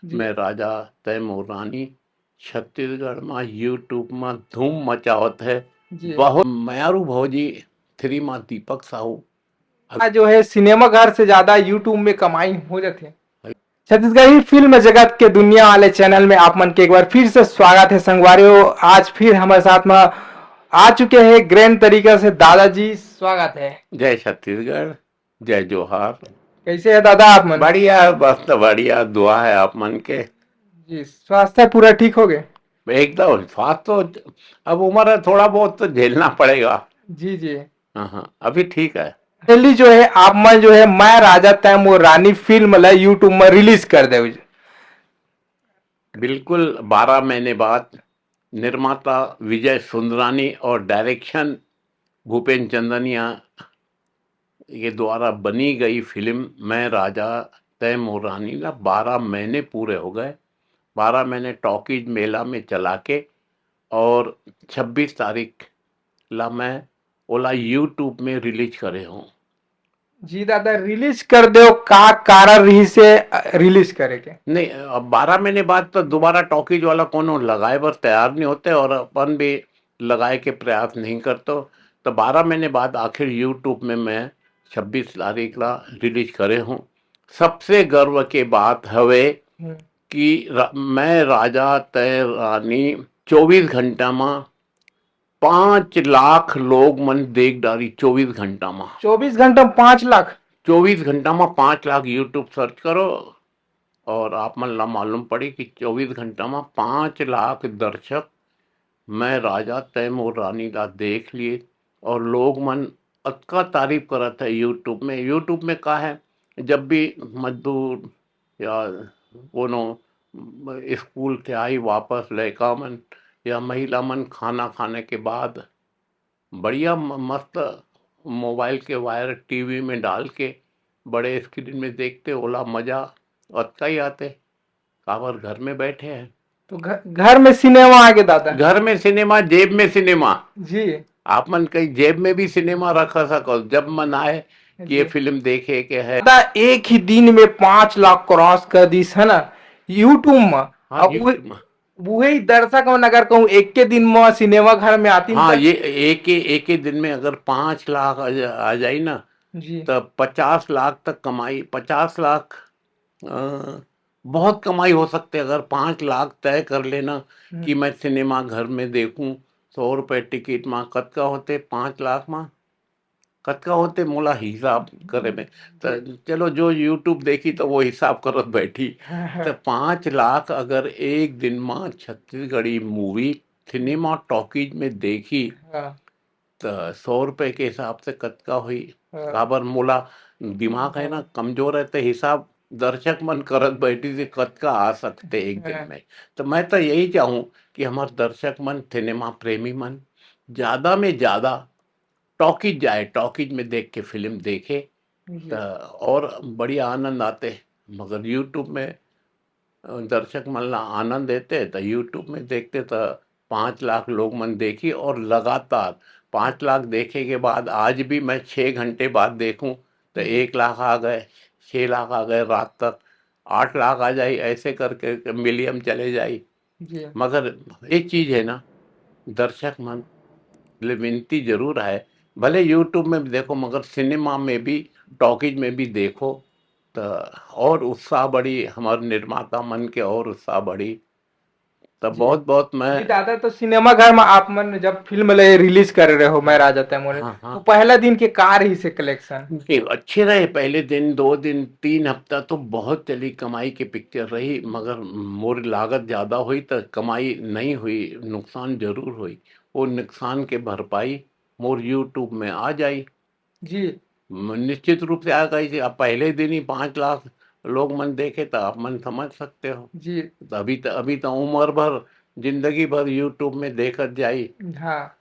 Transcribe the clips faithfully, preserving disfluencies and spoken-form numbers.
जी। मैं राजा तय मोर रानी छत्तीसगढ़ मा YouTube मा धूम मचावत है। जी। बहुत मयारू भौजी थ्री मा दीपक साहू। आज जो है सिनेमा घर से ज्यादा YouTube में कमाई हो जाथे। छत्तीसगढ़ी फिल्म जगत के दुनिया वाले चैनल में आप मन के एक बार फिर से स्वागत है संगवारियों। आज फिर हमारे साथ में आ चुके हैं ग्रैंड तरीका से दादाजी, स्वागत है। जय छत्तीसगढ़, जय जोहार। कैसे है दादा आप मन? बढ़िया, बस तो बढ़िया, दुआ है आप मन के। जी, स्वास्थ्य पूरा ठीक हो गए? एकदम, स्वास्थ्य तो अब उम्र है, थोड़ा बहुत तो झेलना पड़ेगा। जी, जी। हाँ, हाँ, अभी ठीक है। जल्दी जो है आप मन जो है मैं राजा तय मोर रानी फिल्म ला YouTube में रिलीज कर दे। बिल्कुल, बारह महीने बाद निर्माता विजय सुंदरानी और डायरेक्शन भूपेन चंदनिया के द्वारा बनी गई फिल्म मैं राजा तय मोर रानी ला बारह महीने पूरे हो गए। बारह महीने टॉकीज मेला में चला के और छब्बीस तारीख ला मैं ओला YouTube में रिलीज करे हूँ। जी दादा, रिलीज कर दो, का कारण रही से, अ, रिलीज करे के? नहीं, अब बारह महीने बाद तो दोबारा टॉकीज वाला कोनो लगाए बर तैयार नहीं होते और अपन भी लगाए के प्रयास नहीं करतो। तो बारह महीने बाद आखिर YouTube में मैं छब्बीस तारीख ला रिलीज करे हूँ। सबसे गर्व के बात हवे हम्म। कि रा-, मैं राजा तय रानी चौबीस घंटा मा पाँच लाख लोग मन देख डारी चौबीस घंटा मा। चौबीस घंटा में पाँच लाख? चौबीस घंटा मा पाँच लाख, YouTube सर्च करो और आप मन ला मालूम पड़ी कि चौबीस घंटा मा पाँच लाख दर्शक मैं राजा तय मोर रानी ला देख लिए। और लोग मन अतका तारीफ करत है YouTube में। YouTube में का है, जब भी मजदूर या कोनो स्कूल के आई वापस लड़का मन या महिला मन खाना खाने के बाद बढ़िया म-, मस्त मोबाइल के वायर टीवी में डाल के बड़े स्क्रीन में देखते, ओला मजा अतका ही आते। काबर घर में बैठे हैं। तो घ-, घर में सिनेमा आगे दादा। घर में सिनेमा, जेब में सिनेमा। जी। आप मन कहीं जेब में भी सिनेमा रख सको, जब मन आए कि ये जी। फिल्म देखे के है। दादा, एक ही दिन में पाँच लाख क्रॉस कर दिस है ना YouTube में। हाँ, अब वो YouTube में। वही दर्शक मन अगर कहूँ एक के दिन में सिनेमा घर में आती हाँ, त- ये एक के, एक के दिन में अगर पाँच लाख आ जा-, आ जाई ना, जी। तब पचास लाख तक कमाई, पचास लाख, अ, बहुत कमाई हो सकते। अगर पाँच लाख तय कर लेना हम्म। कि मैं सिनेमा घर में देखूं, सौ रुपए टिकट मा कतका होते, पाँच लाख मा कतका होते, मोला हिसाब करे में। त जी। चलो, जो YouTube देखी तो वो हिसाब करत बैठी। त पाँच लाख अगर एक दिन मा छत्तीसगढ़ी मूवी सिनेमा टॉकीज में देखी, हाँ। त सौ रुपए के हिसाब से कतका हुई? हाँ। काबर मोला दिमाग है ना, हाँ। कमजोर है, त हिसाब दर्शक मन करत बैठी से कतका आ सकते एक दिन हाँ। में। तो मैं तो यही चाहूँ कि हमारे दर्शक मन, सिनेमा प्रेमी मन ज्यादा में ज्यादा टॉकीज जाए, टॉकीज में देख के फिल्म देखे, जी। त और बढ़िया आनंद आते। मगर YouTube में, अ, दर्शक मन ला आनंद देते, त YouTube में देखते, त पाँच लाख लोग मन देखी और लगातार पाँच लाख देखे के बाद आज भी मैं छः घंटे बाद देखूं, त हम्म। एक लाख आ गए, छः लाख आ गए, रात तक आठ लाख आ जाई, ऐसे करके मिलियन चले जाई। जी। मगर एक चीज है ना, दर्शक मन ले विनती जरूर है, भले YouTube में भी देखो, मगर सिनेमा में भी, टॉकीज में भी देखो, त और उत्साह बढ़ी, हमारे निर्माता मन के और उत्साह बढ़ी। त जी। बहुत, बहुत मैं जी, दादा, तो सिनेमा घर में आप मन जब फिल्म ले रिलीज कर रहे हो, मैं राजा तय मोर, हाँ, हाँ। तो पहला दिन के का रही से कलेक्शन? नहीं, अच्छे रहे। पहले दिन, दो दिन, तीन हफ्ता तो बहुत चली, कमाई के पिक्चर रही, मगर मोर लागत ज्यादा हुई, त कमाई नहीं हुई, नुकसान जरूर हुई। वो नुकसान के भरपाई मोर YouTube में आ जाई। जी। म-, निश्चित रूप से आ गई थी। अब पहले दिन ही पाँच लाख लोग मन देखे, तो आप मन समझ सकते हो। जी। तो अभी तो, अभी तो उम्र भर, जिंदगी भर YouTube में देखत जाई। हाँ।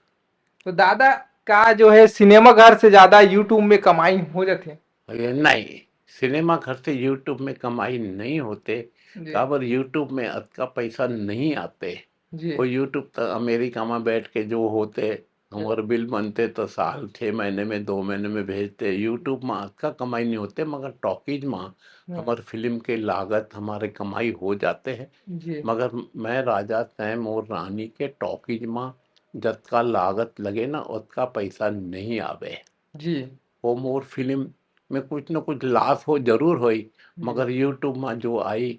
तो दादा, का जो है सिनेमा घर से ज्यादा YouTube में कमाई हो जाथे? अरे नहीं, सिनेमा घर से YouTube में कमाई नहीं होते। जी। काबर YouTube में अतका पैसा नहीं आते। जी। वो YouTube तो अमेरिका में बैठ के जो होते, हमर बिल बनते तो साल छह महीने में, दो महीने में भेजते। YouTube में अतका कमाई नहीं होते, मगर टॉकीज में हाँ। हमर फिल्म के लागत, हमारे कमाई हो जाते हैं। जी। मगर मैं राजा तैं मोर रानी के टॉकीज में जतका लागत लगे ना, ओतका पैसा नहीं आवे। जी। वो मोर फिल्म में कुछ न कुछ लॉस हो जरूर होई, हम्म। मगर YouTube में जो आई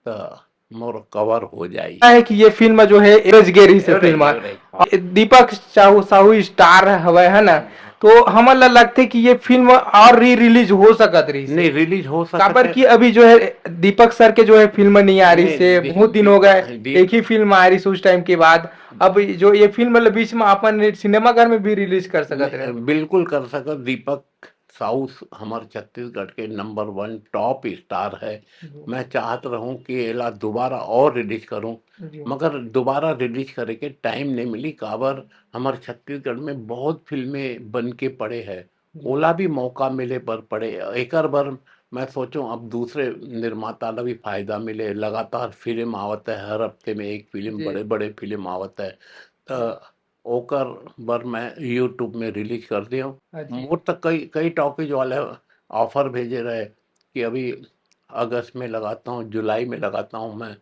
तो मोर कवर हो जाई। है कि ये फिल्म जो है एवरेज गे रही से एवरेज, फिल्म एवरेज, हाँ। दीपक साहू साहू स्टार हवे है ना, तो हमन ला लगथे कि ये फिल्म और री रिलीज हो सकत रही से। नहीं, रिलीज हो सकत काबर है। कि अभी जो है दीपक सर के जो है फिल्म नहीं आ रही नहीं, से, दीप- बहुत दिन हो गए, दीप- एक ही फिल्म आ रही से उस टाइम के बाद। अब जो ये फिल्म मतलब बीच में अपन सिनेमाघर में भी रिलीज कर सकत रहे। नहीं, बिल्कुल कर सकत। दीपक साहू हमर छत्तीसगढ़ के नंबर वन टॉप स्टार है। जी। मैं चाहत रहूं कि एला दोबारा और रिलीज करूं, जी। मगर दोबारा रिलीज करे के टाइम नहीं मिली, काबर हमर छत्तीसगढ़ में बहुत फिल्में बन के पड़े हैं, जी। ओला भी मौका मिले बर पड़े। एकर बर मैं सोचूं अब दूसरे निर्माता ला भी फायदा मिले, लगातार फिल्म आवत है, हर हफ्ते में एक फिल्म, जी। बड़े बड़े फिल्म आवत है, तो ओकर बर मैं YouTube में रिलीज कर दियो। हाँ जी। मोर तक कई कई टॉकीज वाले ऑफर भेजे रहे कि अभी अगस्त में लगाता हूँ, जुलाई में लगाता हूँ। मैं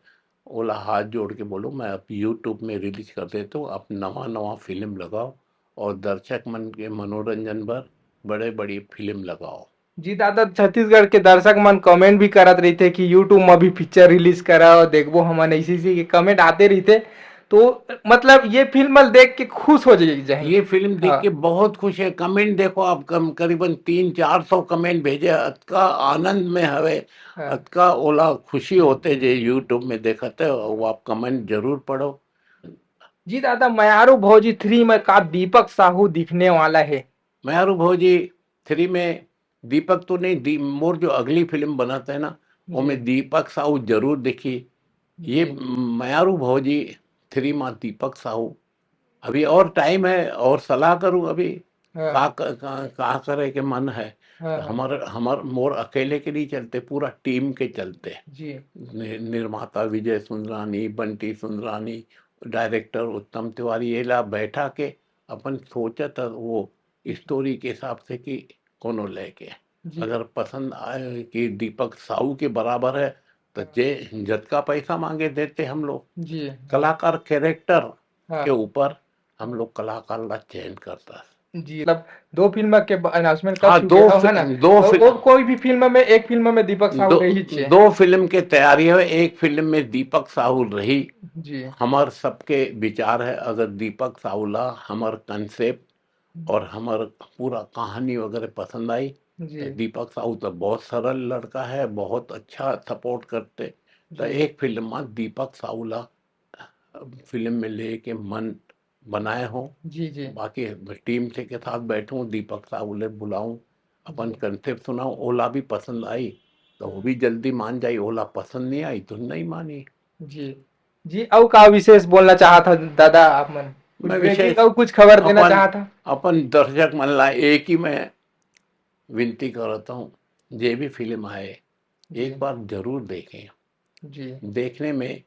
ओला हाथ जोड़ के बोलूँ, मैं अब YouTube में रिलीज कर देता हूँ, आप नवा नवा फिल्म लगाओ और दर्शक मन के मनोरंजन बर बड़े बड़ी फिल्म लगाओ। जी दादा, छत्तीसगढ़ के दर्शक मन कमेंट भी करत रहिथे कि YouTube में भी पिक्चर रिलीज करा और देखबो हमन, ऐसी ऐसी के कमेंट आते रहिथे। तो मतलब ये फिल्म देख के खुश हो जाए जाए। ये फिल्म देख हाँ। के बहुत खुश है। कमेंट देखो आप, कम करीबन तीन चार सौ कमेंट भेजे, अतका आनंद में हवे, हाँ। अतका ओला खुशी होते जे YouTube में देखत है, वो आप कमेंट जरूर पढ़ो। जी दादा, मयारू भौजी थ्री में का दीपक साहू दिखने वाला है? मयारू भौजी थ्री में दीपक तो नहीं, दी, मोर जो अगली फिल्म बनत है ना, ओमे जी। दीपक साहू जरूर दिखी। ये जी। मयारू भौजी थ्री में दीपक साहू, अभी और टाइम है और सलाह करूँ अभी हाँ। का, का, का, का करे के मन है। हाँ, तो हाँ। हमर हमर मोर अकेले के नहीं चलते, पूरा टीम के चलते। जी। नि-, निर्माता विजय सुंदरानी, बंटी सुंदरानी, डायरेक्टर उत्तम तिवारी, ये ला बैठा के अपन सोचत है वो स्टोरी के हिसाब से कि कोनो लेके जी। अगर पसंद आए कि दीपक साहू के बराबर है, तो जे जतका पैसा मांगे देते हम लोग। जी। कलाकार कैरेक्टर हाँ। के ऊपर हम लोग कलाकार ला चयन करता है। जी, मतलब दो फिल्म के अनाउंसमेंट कर हाँ, चुके दो हो, फि-, है ना? दो तो फिल्म। वो कोई भी फिल्म में, एक फिल्म में दीपक साहू दो, रही छे। दो फिल्म के तैयारी है, एक फिल्म में दीपक साहू रही। जी। हमार सबके विचार है, अगर दीपक साहू ला हमार कंसेप्ट और हमार पूरा कहानी वगैरह पसंद आई, जी। तो दीपक साहू तो बहुत सरल लड़का है, बहुत अच्छा सपोर्ट करते, तो जी। एक फिल्म में दीपक साहू ला फिल्म में लेके मन बनाए हो। जी, जी। बाकी टीम से के साथ बैठूं, दीपक साहू ले बुलाऊं, अपन जी। कंसेप्ट सुनाऊं, ओला भी पसंद आई तो वो भी जल्दी मान जाई, ओला पसंद नहीं आई तो नहीं मानी। जी। जी, अउ का विशेष बोलना चाहत ह दादा आप मन? कुछ मैं breaking विशेष अउ कुछ खबर देना अपन, चाहत ह? अपन दर्शक मन ला एक ही मैं विनती करता हूँ, जे भी फिल्म आए, जी। एक बार जरूर देखें। जी। देखने में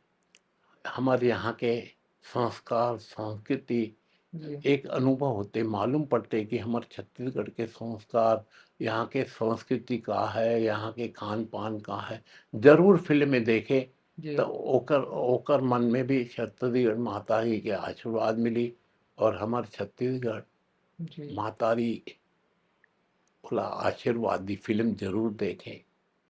हमारे यहाँ के संस्कार, संस्कृति जी। एक अनुभव होते, मालूम पड़ते कि हमारे छत्तीसगढ़ के संस्कार, यहाँ के संस्कृति का है, यहाँ के खान पान का है। जरूर फिल्म में देखे जी। तो ओकर, ओकर मन में भी छत्तीसगढ़ माता ही के आशीर्वाद मिली और हमारे छत्तीसगढ़ जी। माता री ओला आशीर्वाद दी फिल्म जरूर देखें।